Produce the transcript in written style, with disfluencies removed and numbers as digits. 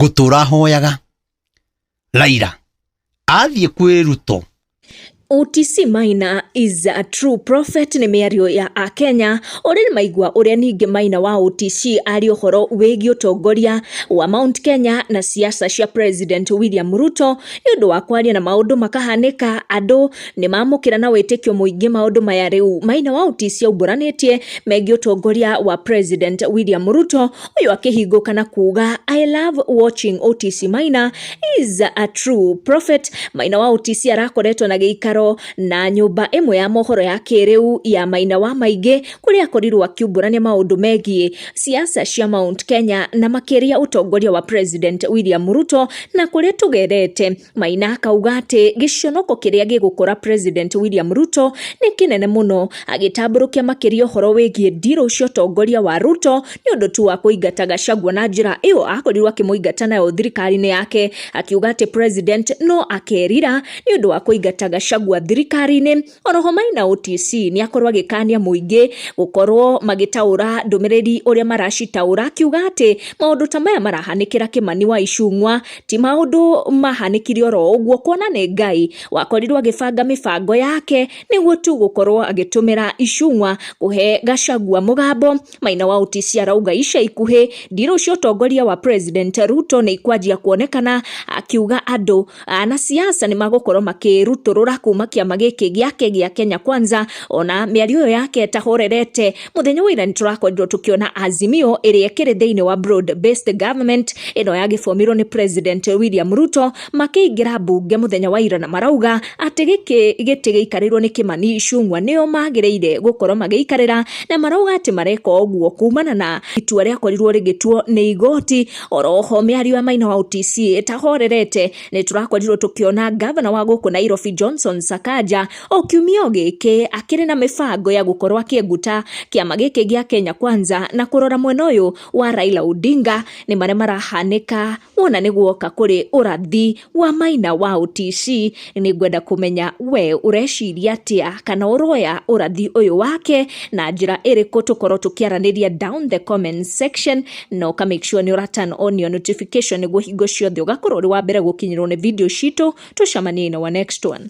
Ngũtũra hoyaga Raila athiĩ kwĩ Ruto. OTC Maina is a true prophet nĩ mĩario ya Akenya ũrĩ nĩ maigua ũrĩa ningĩ Maina wa OTC aria ũhoro wĩgiĩ ũtongoria wa Mount Kenya na siasa cia President William Ruto nĩ ũndũ wa kwaria na maũndũ makahanĩka andũ nĩ mamũkĩra na wĩtĩkio mũingĩ maũndũ maya rĩu Maina wa OTC aumbũranĩtie megiĩ ũtongoria wa President William Ruto ũyũ akĩhingũka na kuga, "I love watching OTC Maina is a true prophet." Maina wa OTC arakoretwo na gĩikaro na nyũmba ĩmwe ya mohoro ya kĩrĩu ya Maina wa Maingĩ kũrĩa akorirwo akiumbũrania maũndũ megiĩ siasa cia Mount Kenya na makĩria ũtongoria wa President William Ruto na kũrĩa tũgerete. Maina akauga atĩ gĩconoko kĩrĩa gĩgũkora President William Ruto nĩ kĩnene mũno, agĩtambũrũkia makĩria ũhoro wĩgiĩ ndirũ cia ũtongoria wa Ruto nĩ ũndũ tu wa kũingata Gachagua na njĩra ĩyo akorirwo akĩmũingata nayo thirikari-inĩ yake, akiuga atĩ President no akerira nĩ ũndũ wa kũingata Gachagua thirikari-inĩ. Oroho Maina OTC nĩ akorwo agĩkania mũingĩ gũkorwo magĩtaũra ndũmĩrĩri ũrĩa maracitaũra, akiuga atĩ maũndũ ta maya marahanĩkĩra Kĩmani wa Icung'wa ti maũndũ mahanĩkire oro ũguo, kuona nĩ Ngai wakorirwo agĩbanga mĩbango yake nĩguo tu gũkorwo agĩtũmĩra Icung'wa kũhe Gachagua mũgambo. Maina wa OTC arauga ica ikuhĩ ndirũ cia ũtongoria wa President Ruto nĩ ikwanjia kuonekana, akiuga andũ na siasa nĩ magũkorwo makĩrutũrũra kuma kĩama gĩkĩ gĩake gĩa Kenya Kwanza. Ona mĩario ĩyo yake ĩtahorerete, mũthenya wa ira nĩ tũrakorirwo tũkĩona Azimio ĩrĩa ĩkĩrĩ thĩinĩ wa broad based government ĩno yagĩbomirwo nĩ President William Ruto makĩingĩra mbunge mũthenya wa ira na marauga atĩ gĩkĩ gĩtĩ gĩikarĩirwo nĩ Kĩmani Ichung'wa nĩo magĩrĩire gũkorwo magĩikarĩra, na marauga atĩ mareka ũguo kumana na itua rĩakorirwo rĩgĩtuo nĩ igoti. Oroho mĩario ya Maina wa OTC ĩtahorerete, nĩ tũrakorirwo tũkĩona gavana wa gũkũ Nairobi Johnson Sakaja o kiumia o gĩkĩ akĩrĩ na mĩbango ya gũkorwo akĩenguta kĩama gĩkĩ gĩa Kenya Kwanza na kũrora mwena ũyũ wa Raila Odinga. Nĩ marĩa marahanĩka wona nĩ guoka kũrĩ ũrathi wa Maina wa OTC. Nĩ ngwenda kũmenya we ũreciria atĩa kana ũroya ũrathi ũyũ wake na njĩra ĩrĩkũ. Tũkorwo tũkĩaranĩria down the comment section na ũka make sure nĩ ũra turn on your notification nĩguo hingo ciothe ũgakorwo ũrĩ wa mbere gũkinyĩrwo nĩ video citũ. Tũcemanie in our next one.